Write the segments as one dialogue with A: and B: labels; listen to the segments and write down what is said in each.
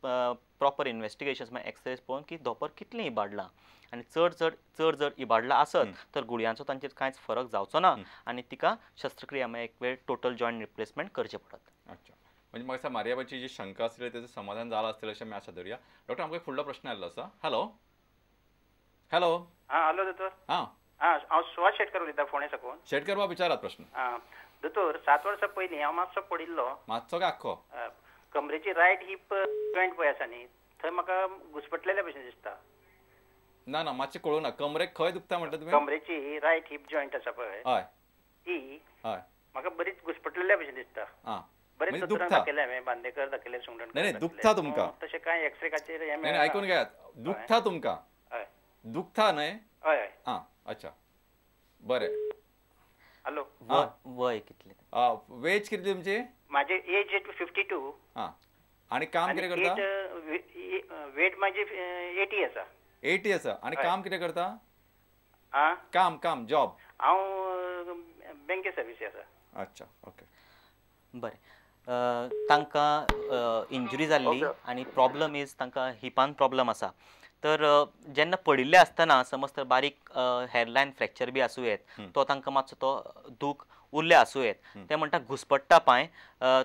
A: Proper इन्वेस्टिगेशन्स मागीर X-rays पळोवन की धोंपर कितलें इबाडलां आनी चड चड चड जर इबाडला आसत तर गुळयांचो तांचेर कांयच फरक जावचो ना आनी तिका शस्त्रक्रिया मागीर एक वेळ टोटल जॉयंट रिप्लेसमेंट करचें पडत.
B: अच्छा, म्हणजे म्हाका दिसता मारियाबाची जी शंका आसली तेचें समाधान जालां आसतलें अशें आमी आशा धरुया. डॉक्टर, आमकां एक फुडलो प्रश्न आयिल्लो आसा. Hello hello.
C: हां, हॅलो दोतोर.
B: हां
C: हां, हांव सुभाष शेटकर उलयतां फोंडें साकून.
B: शेटकर बाब, विचारात प्रश्न.
C: आं दोतोर, 7 वर्सां पयलीं हांव मातसो पडिल्लो.
B: मातसो काय आख्खो?
C: कमरेची रायट हिप जॉयंट पळय आसा न्ही, थंय म्हाका घुसपटलेल्या भशेन दिसता.
B: ना ना, मातशें कळूं ना, कमरेक खंय दुखता म्हणटा तुमी?
C: कमरेची रायट हिप जॉयंट आसा पळय,
B: हय
C: ती
B: हय
C: म्हाका बरीच घुसपटलेल्या भशेन दिसता.
B: आं,
C: बरेच दोतोरांक दाखयलें हांवें, बांदेकर दाखयलें, सुंगटणकर.
B: नाही, दुखता तुमकां
C: तशें कांय एक्सरे खातीर?
B: नाही, आयकून घेयात, दुखता तुमकां?
C: हय.
B: दुखता न्हय?
C: हय हय.
B: आं, अच्छा, बरें.
C: हॅलो.
A: वय कितलें?
B: वेज कितली तुमची?
C: माझे एज 52.
B: आं, आनी काम कितें करता?
C: वेट माझी 80 आसा.
B: 80 आसा. आनी काम कितें करता?
C: आं,
B: काम काम जॉब?
C: हांव बँके सर्विसी आसा.
B: अच्छा, ओके,
A: बरें. तांकां इंजुरी जाल्ली आनी प्रॉब्लम is तांकां हिपान प्रॉब्लम आसा. तर जेन्ना पडिल्ले आसतना समज तर बारीक हेअरलायन फ्रॅक्चर बी आसूं येत, तो तांकां मातसो तो दूख उरल्या आसूं येत. ते म्हणटा घुसपट्टा पांय,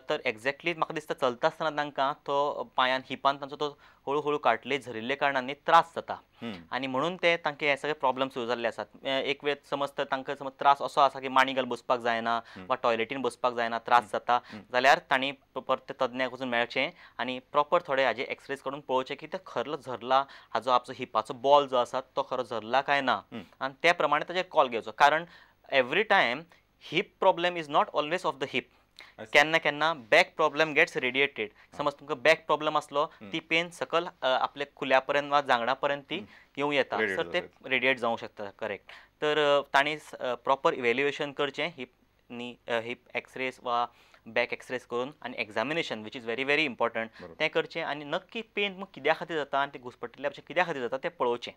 A: तर एक्झॅक्टली म्हाका दिसता चलता आसतना तांकां तो पांयान हिपान तांचो तो हळू हळू कार्टलेज झरिल्ले कारणान त्रास जाता आनी म्हणून ते तांकां हे सगळे प्रॉब्लम सुरू जाल्ले आसात. एक वेळ समज तर तांकां समज त्रास असो आसा की मांडी घालून बसपाक जायना वा टॉयलेटीन बसपाक जायना, त्रास जाता जाल्यार तांणी परत तज्ञाक वचून मेळचें आनी प्रॉपर थोडे हाजे एक्सरेज काडून पळोवचें की ते खरो झरला हाजो आपलो हिपाचो बॉल जो आसा तो खरो झरला काय ना, आनी त्या प्रमाणे ताजेर कॉल घेवचो. कारण every time hip problem is not always of the hip. केन्ना केन्ना बॅक प्रॉब्लम गेट्स रेडिएटेड. समज तुमकां बॅक प्रॉब्लम आसलो ती पेन सकल आपल्या कुल्या पर्यंत वा जांगडा पर्यंत ती येवं येता, सर ते रेडिएट जावंक शकता. करेक्ट. तर तांणी प्रॉपर इव्हॅल्युएशन करचें हिप नी हिप एक्सरेज वा बॅक एक्सरेज करून आनी examination which is very very important तें करचें आनी नक्की पेन कित्या खातीर जाता आनी ते घुसपटिल्ल्या भशेन कित्या खातीर जाता तें पळोवचें.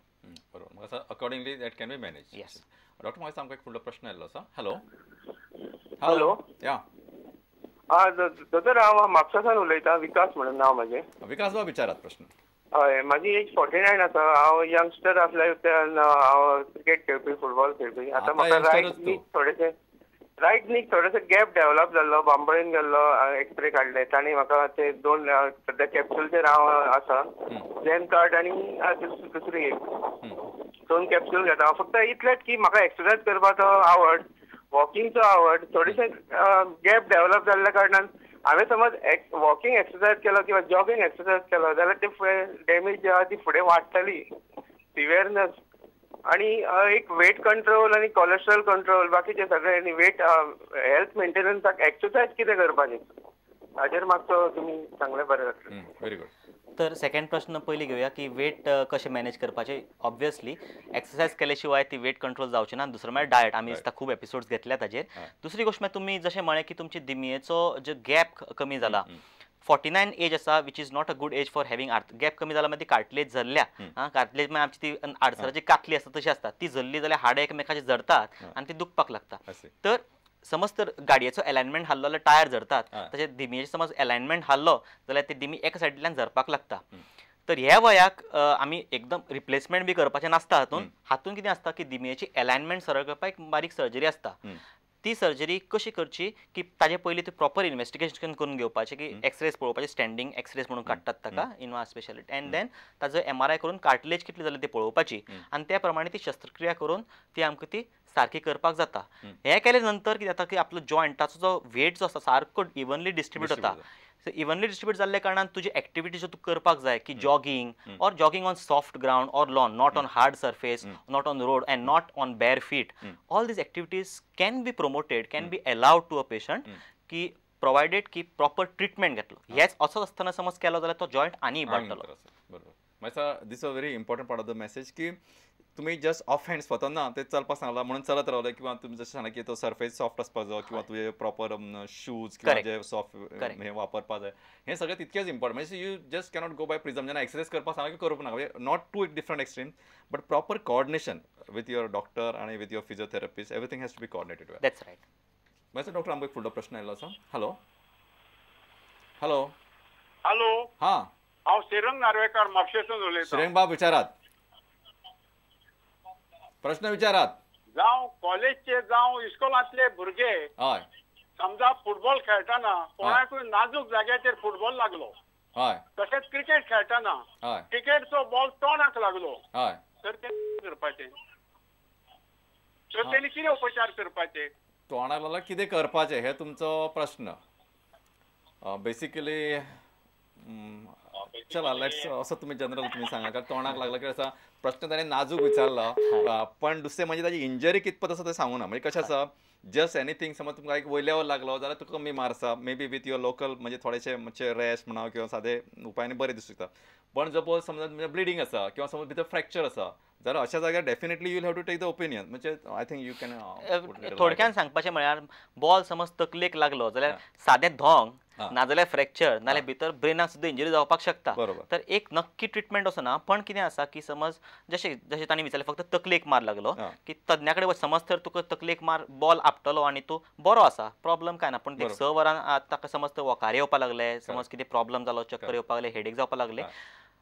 B: बरोबर, accordingly that can be manage.
A: Yes
B: doctor, म्हाका सामको एक फुडलो प्रश्न आयिल्लो आसा. Hello
D: hello.
B: या
D: आं दोतोर, हांव म्हापसा सावन उलयतां, विकास म्हणून नांव म्हाजें.
B: विकास बाब, विचारात प्रश्न.
D: हय, म्हाजी एज 49 आसा. हांव यंगस्टर आसल्या उपरांत हांव क्रिकेट खेळपी, फुटबॉल खेळपी. आतां म्हाका रायट नीक थोडेशें, रायट नीक थोडेसो गॅप डेव्हलप जाल्लो. बांबोळीन गेल्लो, एक्सरे काडले, तांणी म्हाका ते 2 सद्या कॅप्सूलचेर हांव आसा, जेन कार्ड आनी दुसरी एक 2 कॅप्सूल घेता हांव. फक्त इतलेंच की म्हाका एक्सरसायज करपाचो आवड, वॉकिंगचो आवड, थोडेशें गॅप डेव्हलप जाल्ल्या कारणान हांवें समज वॉकिंग एक्सरसायज केलो किंवा जॉगिंग एक्सरसायज केलो जाल्यार ते डॅमेज जी आहा ती फुडें वाडटली, सिवियरनेस. आनी एक वेट कंट्रोल आनी कॉलेस्ट्रॉल कंट्रोल, बाकीचे सगळे आनी वेट हेल्थ मेंटेनन्साक एक्सरसायज कितें करपाची हाजेर मातसो तुमी सांगलें बरें जातलें.
B: Very good.
A: तर सेकंड प्रश्न पयलीं घेवया की वेट कशें मॅनेज करपाचें. ऑब्वियसली एक्सरसायज केले शिवाय ती वेट कंट्रोल जावची ना. दुसरें म्हळ्यार डायट, आमी दिसता खूब एपिसोड्स घेतल्या ताजेर. दुसरी गोश्ट म्हळ्यार तुमी जशें म्हळें की तुमची दिमयेचो जो गॅप कमी जाला, 49 एज आसा which is not a good age for having gap कमी जाला मागीर ती कार्टलेज झरल्या. आं, कार्टलेज मागीर आमची ती आडसराची कातली आसता तशी आसता, ती झरली जाल्यार हाडां एकमेकाची झरतात आनी ती दुखपाक लागता. तर समज तर गाडयेचो एलायनमेंट हाल्लो जाल्यार टायर झरतात, तशें दिमयेचो समज एलायनमेंट हाल्लो जाल्यार ती दिमी एका सायडींतल्यान झरपाक लागता. तर ह्या वयाक आमी एकदम रिप्लेसमेंट बी करपाचें नासता. हातून हातून कितें आसता की दिमयेची एलायनमेंट सरळ करपाक एक बारीक सर्जरी आसता. ती सर्जरी कशी करची की ताजे पयलीं ती प्रॉपर इन्वेस्टिगेशन करून घेवपाचें की एक्सरेज पळोवपाचे, स्टँडींग एक्सरेज म्हणून काडटात ताका in our speciality, and then ताजो MRI करून कार्टलेज कितली जाली ती पळोवपाची आनी त्या प्रमाणे ती शस्त्रक्रिया करून ती आमकां ती सारकी करपाक जाता. हें केले नंतर कितें जाता की आपलो जॉयंटाचो जो वेट जो आसा सारको इवनली डिस्ट्रिब्यूट जाता. सो इवनली डिस्ट्रिब्यूट जाल्ल्या कारणान तुजी एक्टिविटी ज्यो तूं करपाक जाय की jogging or jogging on soft ground or lawn, not on hard surface, not on road and not on bare feet, all these activities can be promoted, can be allowed to a patient की provided की proper treatment घेतलो. हेच असोच आसतना समज केलो जाल्यार तो जॉयंट आनी इबाडटलो.
B: बरोबर. मागीर this a very important part of the message की तुम्ही जस्ट ऑफ हँड स्वतः ना ते चलपाक सांगला म्हणून चलत रावले किंवा तुम्ही जशें सांगला की तो सरफेस सॉफ्ट आसपाक जाय किंवा तुजे प्रॉपर शूज किंवा जे सॉफ्ट हे वापरपाक जाय, हे सगळें तितकेच इम्पॉर्टंट. म्हणजे you just cannot go by prism. जेन्ना एक्सरसाइज करपाक सांगला की करूंक नाका, not to different extreme but proper coordination with your doctor आनी with your physiotherapist, everything has to be coordinated well.
A: That's right.
B: मागीर डॉक्टर आमकां एक फुडलो प्रश्न आयिल्लो आसा. Hello hello
E: hello.
B: हां
E: हांव श्रीरंग नार्वेकार म्हापशेसून उलयतां.
B: श्रीरंग बाब विचारात, प्रश्न विचारात.
E: जावं कॉलेजचे जावं इस्कोलांतले भुरगे
B: हय
E: समजा फुटबॉल खेळटाना कोणाकूय नाजूक जाग्याचेर फुटबॉल लागलो,
B: हय
E: तशेंच क्रिकेट खेळटाना
B: हय
E: क्रिकेटचो बॉल तोंडाक लागलो
B: हय
E: तर ते करपाचें, तर तेणी कितें उपचार करपाचे?
B: तोंडाक लागला कितें करपाचें हे तुमचो प्रश्न. बेसिकली चला let's असो तुमी जनरल तुमी सांगा, कारण तोंडाक लागला कितें आसा प्रश्न ताणें नाजूक विचारला, पण दुसरें म्हणजे ताजी इंजरी कितपत आसा तें सांगू ना. म्हणजे कशें आसा जस्ट एनीथींग समज तुमकां एक वयल्यावर लागलो जाल्यार तुका कमी मार आसा may be with your local म्हणजे थोडेशे मातशे रॅश म्हणा किंवा सादे उपायांनी बरें दिसूं शकता. पण सपोज समज म्हणजे ब्लिडींग आसा किंवा समज भितर फ्रॅक्चर आसा जाल्यार अशा जाग्यार definitely you have to take the opinion. म्हणजे I think you can
A: थोडक्यान सांगपाचें म्हळ्यार बॉल समज तकलेक लागलो जाल्यार सादें धोंग नाजाल्यार फ्रॅक्चर नाजाल्यार भितर ब्रेनाक सुद्दां इंजरी जावपाक शकता. तर एक नक्की ट्रिटमेंट असो ना, पण कितें आसा की समज जशें जशें तांणी विचारलें फक्त तकलेक मार लागलो की तज्ञा कडेन समज तर तुका तकलेक मार बॉल आपटलो आनी तूं बरो आसा प्रॉब्लम कांय ना, पूण एक 6 वरां ताका समज तर वोकार येवपाक लागले, समज कितें प्रॉब्लम जालो, चक्कर येवपाक लागले, हेडेक जावपाक लागले,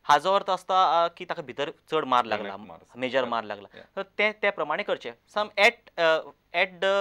A: हाजो अर्थ आसता की ताका भितर चड मार लागला, मेजर मार लागला, तर ते त्या प्रमाणे करचें. Some at at the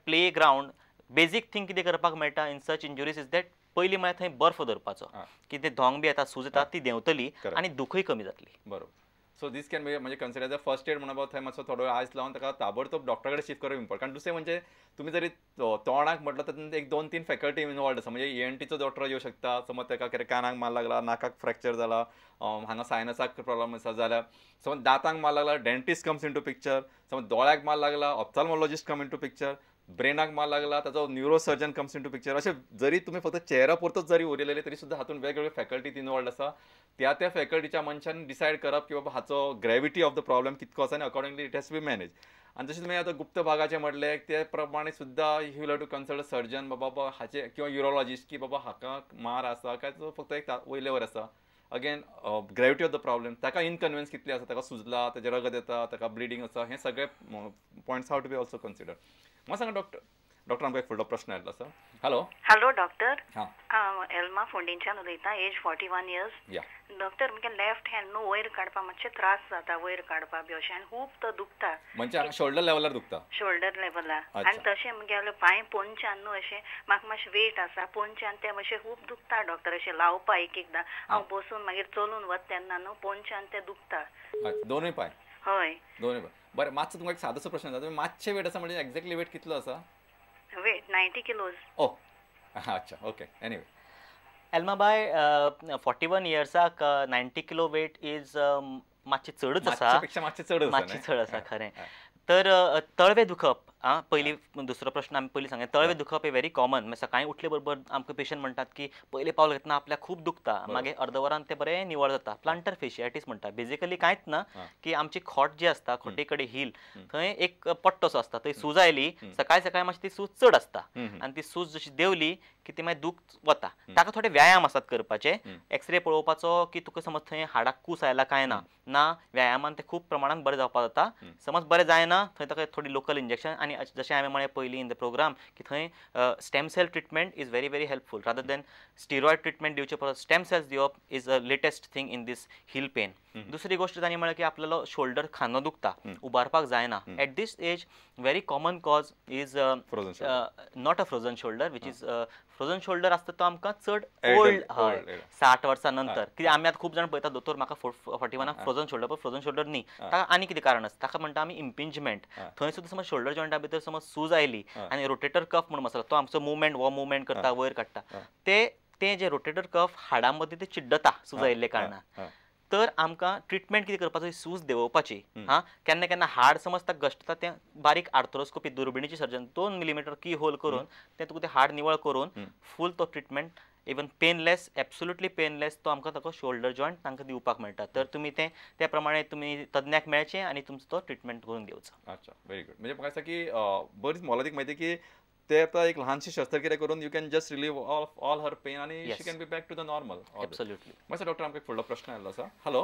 A: play ground basic thing कितें करपाक मेळटा in such injuries is that पयलीं म्हळ्यार थंय बर्फ दवरपाचो की ते धोंग बी येता सूज येता ती देंवतली आनी दुखूय कमी जातली.
B: बरोबर. सो these can be म्हणजे consider as a first aid म्हणून थंय मातसो थोडो वेळ आयस लावन ताका ताबडतोब डॉक्टरा कडेन शिफ्ट करप इम्पॉर्टंट. कारण दुसरें म्हणजे तुमी जरी तोंडाक म्हटलं तर 1 2 3 फॅकल्टी इनवॉल्ड आसा. म्हणजे ENTचो डॉक्टर येवं शकता, समज ताका कितें कानाक मार लागला, नाकाक फ्रॅक्चर जाला, हांगा सायनसाक प्रॉब्लम आसा जाल्यार समज दांतांक मार लागला dentist comes in to picture, समज दोळ्याक मार लागला ophthalmologist come in to picture, ब्रेनाक मार लागला ताचो neurosurgeon comes in to picture. अशें जरी तुमी फक्त चेहरा पुरतोच जरी उरलेले तरी सुद्दां हातूंत वेगवेगळे फॅकल्टी इनवॉल्ड आसा. त्या त्या फॅकल्टीच्या मनशान डिसायड करप की बाबा हाचो ग्रेविटी ऑफ the problem कितको आसा आनी accordingly it has to be manage. आनी जशें तुमी आतां गुप्त भागाचें म्हटलें ते प्रमाणे सुद्दां you will have to consult a surgeon बाबा हाचे किंवा युरोलॉजिस्ट की बाबा हाका मार आसा काय तो फक्त एक वयल्यावर आसा. Again gravity of the problem, ताका इनकन्विन्स कितली आसा, ताका सुजला, ताजें रगत येता, ताका ब्लिडींग आसा, हे सगळे points have to be also consider. म्हाका सांगा डॉक्टर, डॉक्टर आमकां एक फुडलो प्रश्न आयिल्लो आसा. हॅलो.
F: हॅलो डॉक्टर,
B: हां
F: एल्मा फोंडेंच्यान उलयतां, एज 41 इयर्स.
B: या
F: डॉक्टर म्हगे लेफ्ट हँड न्हू वयर काडपाक मातशें त्रास जाता, वयर काडपाक बी अशें आनी खूब तो दुखता.
B: म्हणजे शोल्डर लेवलार दुखता?
F: शोल्डर लेवलार. आनी तशें म्हगेलें पांय पोनच्यान न्हू अशें म्हाका मातशें वेट आसा, पोनच्यान तें मातशें खूब दुखता डॉक्टर, अशें लावपा एक एकदां हांव बसून मागीर चलून वता तेन्ना न्हू पोनच्यान तें दुखता.
B: दोनूय पांय?
F: हय
B: दोनूय पांय. बरें, मातसो तुमकां एक सादोसो प्रश्न आसा, तुमी मातशें वेट आसा म्हणजे एक्झॅक्टली वेट कितलो आसा?
F: Weight 90 kilos.
B: ओ अच्छा, ओके. एनिवे
A: एल्माबाय, 41 इयर्साक 90 किलो वेट is मातशें चडच आसा,
B: मातशें चड,
A: मातशें चड आसा खरें. तर तळवे दुखप आं पयलीं दुसरो प्रश्न आमी पयलीं सांगया. तळवे दुखप हे व्हेरी कॉमन, म्हणजे सकाळीं उठले बरोबर आमकां पेशंट म्हणटात की पयलें पावल घेतना आपल्याक खूब दुखता, मागीर अर्द वरान तें बरें निवळ जाता. प्लांटर फेशियाटीस म्हणटा. बेजिकली कांयच ना की आमची खोट जी आसता, खोटी कडेन हील, थंय एक पट्टोसो आसता, थंय सूज आयली सकाळीं सकाळीं मातशी ती सूज चड आसता आनी ती सूज जशी देंवली की ती मागीर दूख वता. ताका थोडे व्यायाम आसात करपाचे, एक्सरे पळोवपाचो की तुका समज थंय हाडाक कूस आयला काय ना, ना व्यायामान तें खूब प्रमाणान बरें जावपाक जाता. समज बरें जायना थंय ताका थोडी लोकल इंजेक्शन आनी जशें हांवें म्हळें पयलीं इन the programme की थंय stem cell treatment is very very helpful rather than steroid treatment दिवचे परस स्टेम सेल्स दिवप is a latest thing in this heel pain. दुसरी गोष्ट तांणी म्हळें की आपल्यालो शोल्डर खांदो दुखता, उबारपाक जायना. At this age very common cause is not a frozen shoulder, which is frozen shoulder आसता तो आमकां चड ओल्ड, हय 60 वर्सां नंतर. कित्याक आमी आतां खूब जाण पळयता दोतोर म्हाका 41 फ्रोजन शोल्डर, पण फ्रोजन शोल्डर न्ही, ताका आनी कितें कारण आसता, ताका म्हणटा आमी इम्पिंजमेंट. थंय सुद्दां समज शोल्डर जॉयंटा भितर समज सूज आयली आनी रोटेटर कफ म्हणून आसता तो आमचो मुवमेंट, हो मुवमेंट करता वयर काडटा, ते जे रोटेटर कफ हाडां मदीं ते चिड्डता सूज आयिल्ले कारणान. तर आमकां ट्रिटमेंट कितें करपाचो, सूज देंवोवपाची. हां केन्ना केन्ना हाड समज ताका घश्टता तें बारीक आर्थ्रोस्कोपी दुर्बिणीची सर्जन 2 मिलीमिटर की होल करून तें तुका तें हाड निवळ करून फूल तो treatment even painless, absolutely painless तो आमकां ताका शोल्डर जॉयंट तांकां दिवपाक मेळटा. तर तुमी तें त्या प्रमाणे तुमी तज्ञाक मेळचें आनी तुमचो तो ट्रिटमेंट करून घेवचो.
B: अच्छा, व्हेरी गुड. म्हणजे म्हाका दिसता की बरीच मोलादीक म्हायती की ते आता एक ल्हानशी शस्त्रक्रिया करून you can just relieve all her pain आनी she can be back to the normal.
A: Absolutely.
B: मातसो डॉक्टर आमकां एक फुडलो प्रश्न आयिल्लो आसा. हॅलो.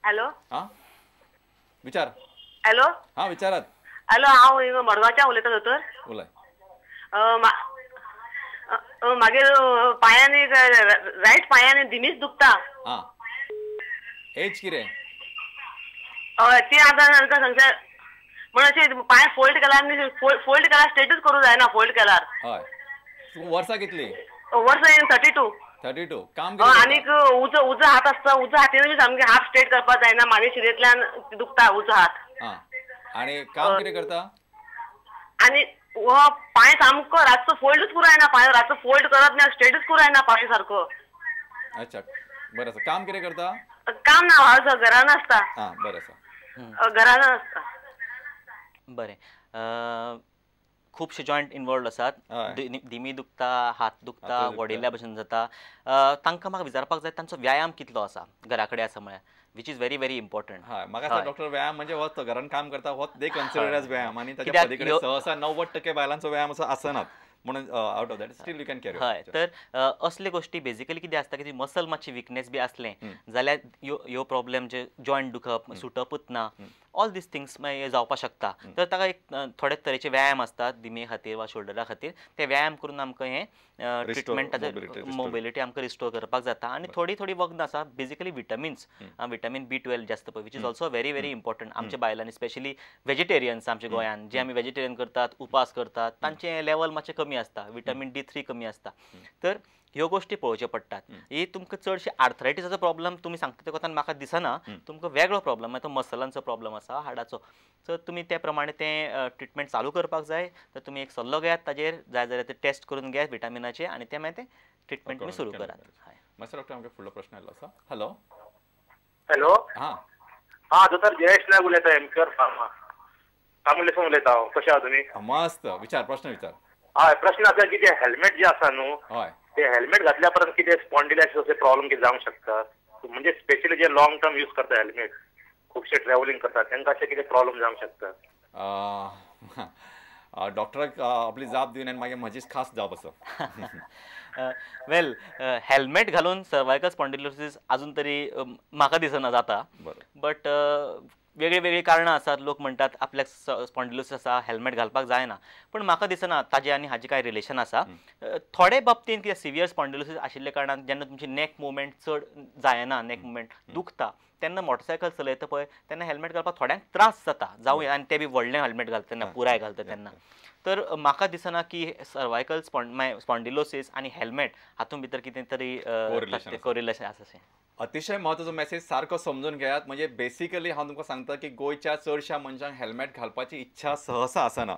G: हॅलो.
B: हां विचार.
G: हॅलो.
B: हां विचारात.
G: हॅलो, हांव मडगांवच्यान उलयतां दोतोर.
B: उलय.
G: मागीर पांयांनी रायट पांयांनी दिमीच दुखता.
B: आं, एज कितें?
G: हय, ती आतां सांगता म्हण अशें पांय फोल्ड केल्यार आनी फोल्ड केल्यार स्ट्रेटूच करूं जायना फोल्ड केल्यार.
B: हय, वर्सां कितली?
G: वर्सां 32.
B: 32. काम
G: आनीक उजो उजो हात आसता, उजो हातीन बी सामकें हात स्ट्रेट करपाक जायना, मागीर शिरेंतल्यान दुखता उजो हात.
B: आनी काम कितें करता?
G: आनी हो पांय सामको रातचो फोल्डूच करूं जायना, पांय रातचो फोल्ड करप ना, स्ट्रेटूच करूं जायना पांय सारको.
B: अच्छा, बरें आसा. काम कितें करता?
G: काम ना, हांव घरान आसता.
B: आं, बरें आसा,
G: घरान आसता.
A: बरें, खुबशे जॉयंट इनवॉल्ड आसात, दिमी दुखता, हात दुखता, वडिल्ल्या भशेन जाता. तांकां म्हाका विचारपाक जाय तांचो व्यायाम कितलो आसा घरा कडेन आसा म्हळ्यार, which is very very important.
B: हय, म्हाका डॉक्टर व्यायाम म्हणजे होच घरान काम करता होच they consider as व्यायाम, आनी ताच्या पलीकडे सहसा 90% बायलांचो व्यायाम असो आसनात, म्हणून out of that still you can carry.
A: हय, तर असले गोष्टी बेसिकली कितें आसता की मसल मातशी विकनेस बी आसलें जाल्यार ह्यो प्रॉब्लेम जे जॉयंट दुखप, सुटपूच ना, ऑल these things मागीर जावपाक शकता. तर ताका एक थोडे तरेचे व्यायाम आसतात दिमे खातीर वा शोल्डरा खातीर, ते व्यायाम करून आमकां हें ट्रिटमेंटाचें मोबिलिटी आमकां रिस्टोर करपाक जाता. आनी थोडी थोडी वखदां आसा, बेसिकली विटामिन्स, विटामीन B12 जास्त पळय, which is also very very important आमच्या बायलांनी, स्पेशली वेजिटेरियन्स आमच्या गोंयांत जे आमी वेजिटेरियन करतात, उपास करतात, तांचें लेवल मातशें कमी आसता, विटामीन D3 कमी आसता. तर ह्यो गोष्टी पळोवच्यो पडटात. ही तुमकां चडशे आर्थरायटीसाचो प्रॉब्लम तुमी सांगता ते कोतान म्हाका दिसना, तुमकां वेगळो प्रॉब्लम, तो मसलांचो प्रॉब्लम आसा, हाडाचो. सो तुमी ते प्रमाणे तें ट्रिटमेंट चालू करपाक जाय. तर तुमी एक सल्लो घेयात ताजेर, जाय जाल्यार ते टेस्ट करून घेयात विटामिनाचे आनी ते मागीर ते ट्रिटमेंट तुमी सुरू करात.
B: मातसो डॉक्टर आमकां फुडलो प्रश्न आयलो आसा. हॅलो.
D: हॅलो.
B: हां
D: हां, दोतोर जयेश नायक उलयता, एमक्यूआर फार्मा तामुलेसून उलयता हांव. कशें आहा तुमी?
B: मस्त. विचार, प्रश्न विचार.
D: हय, प्रश्न आसा की ते हेल्मेट जे आसा न्हू,
B: हय,
D: ते हेल्मेट घातल्या परत कितें स्पॉन्डिलायसिस प्रॉब्लम कितें जावंक शकता? म्हणजे स्पेशली जे लॉंग टर्म यूज करता हेल्मेट, खुबशे ट्रॅव्हलिंग करता, तांकां अशें कितें प्रॉब्लम जावंक शकता?
B: डॉक्टराक आपली जाप दिवन आनी मागीर म्हजीच खास जाप आसा.
A: वेल, हेल्मेट घालून सर्वायकल स्पॉन्डिलोसिस अजून तरी म्हाका दिसना जाता, बट वेगळी वेगळी कारणां आसात. लोक म्हणटात आपल्याक स्पॉन्डिलोसिस आसा, हेल्मेट घालपाक जायना, पूण म्हाका दिसना ताजें आनी हाजें कांय रिलेशन आसा. थोडे बाबतींत कितें सिवियर स्पॉन्डिलोसिस आशिल्ल्या कारणान जेन्ना तुमची नेक मुवमेंट चड जायना, नेक मुवमेंट दुखता, तेन्ना मोटरसायकल चलयता पळय तेन्ना हेल्मेट घालपाक थोड्यांक त्रास जाता जावं, आनी ते बी व्हडलें हेल्मेट घालता तेन्ना, पुराय घालता तेन्ना. तर म्हाका दिसना की सर्वायकल स्पॉन्डिलोसिस आनी हेल्मेट हातूंत भितर कितें तरी कोरिलेशन आसा अशें.
B: अतिशय महत्वाचो मेसेज सारको समजून घेयात. म्हणजे बेसिकली हांव तुमकां सांगता की गोंयच्या चडश्या मनशांक हेल्मेट घालपाची इच्छा सहसा आसना.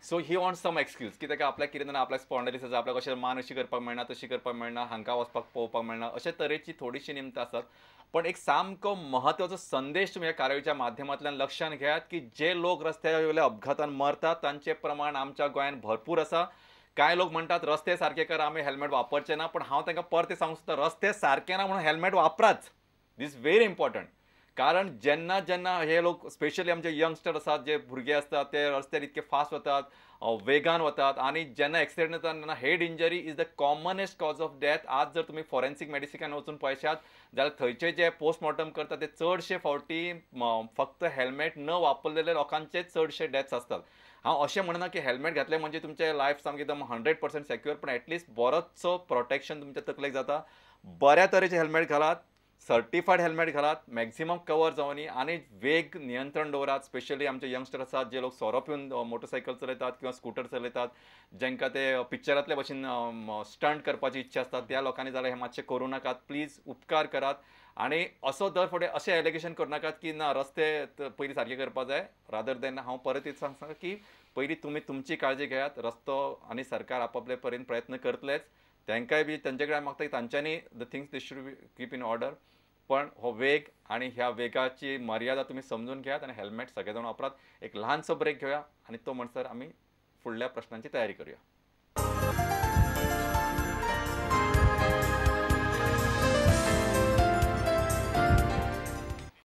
B: So he wants some excuse की ताका आपल्याक कितें जाणा, आपल्याक स्पॉन्डिलिसिस आसा, आपल्याक अशें मान अशी करपाक मेळना, तशी करपाक मेळना, हांकां वचपाक पळोवपाक मेळना, अशे तरेची थोडीशीं निमतां आसात. पण एक सामको महत्वाचो संदेश तुमी ह्या कार्यावळीच्या माध्यमांतल्यान लक्षांत घेयात की जे लोक रस्त्या वयल्या अपघातान मरतात तांचें प्रमाण आमच्या गोंयांत भरपूर आसा. कांय लोक म्हणटात रस्ते सारके कर, आमी हेल्मेट वापरचे ना, पण हांव तांकां परतें सांगूंक सोदता, रस्ते सारके ना म्हणून हेल्मेट वापराच. This very important. कारण जेन्ना जेन्ना हे लोक स्पेशली आमचे यंगस्टर आसात, जे भुरगे आसतात, ते रस्त्यार इतके फास्ट वतात, वेगान वतात, आनी जेन्ना एक्सिडेंट जाता तेन्ना head injury is the commonest cause of death. आज जर तुमी फॉरेन्सीक मेडिसिनान वचून पळयशात जाल्यार थंयचे जे पोस्टमॉर्टम करतात ते चडशे फावटी फक्त हेल्मेट न वापरलेले लोकांचे चडशे डेथ्स आसतात. हांव अशें म्हणना की हेल्मेट घातलें म्हणजे तुमचें लायफ सामकें एकदम 100% सेक्युअर, पण एटलिस्ट बरोचसो प्रोटेक्शन तुमच्या तकलेक जाता. बऱ्या तरेचें हेल्मेट घालात, सर्टिफायड हेल्मेट घालात, मॅक्झिमम कवर जावनी, आनी वेग नियंत्रण दवरात. स्पेशली आमचे यंगस्टर आसात जे लोक सोरो पिवन मोटरसायकल चलयतात किंवा स्कुटर चलयतात, जांकां ते पिक्चरांतले भशेन स्टंट करपाची इच्छा आसता, त्या लोकांनी जाल्यार हें मातशें करूं नाकात, प्लीज उपकार करात. आनी असो दर फुडें अशें एलिगेशन करूं नाकात की ना रस्ते पयलीं सारके करपाक जाय, रादर देन हांव परत एक सांगता की पयलीं तुमी तुमची काळजी घेयात. रस्तो आनी सरकार आपापले परीन प्रयत्न करतलेच, तांकांय बी तांचे कडेन मागता की तांच्यांनी the things they should be keep in order. पण हो वेग आनी ह्या वेगाची मर्यादा तुमी समजून घेयात आनी हेल्मेट सगळे जाण वापरात. एक ल्हानसो ब्रेक घेवया आनी तो म्हणसर आमी फुडल्या प्रश्नांची तयारी करूया.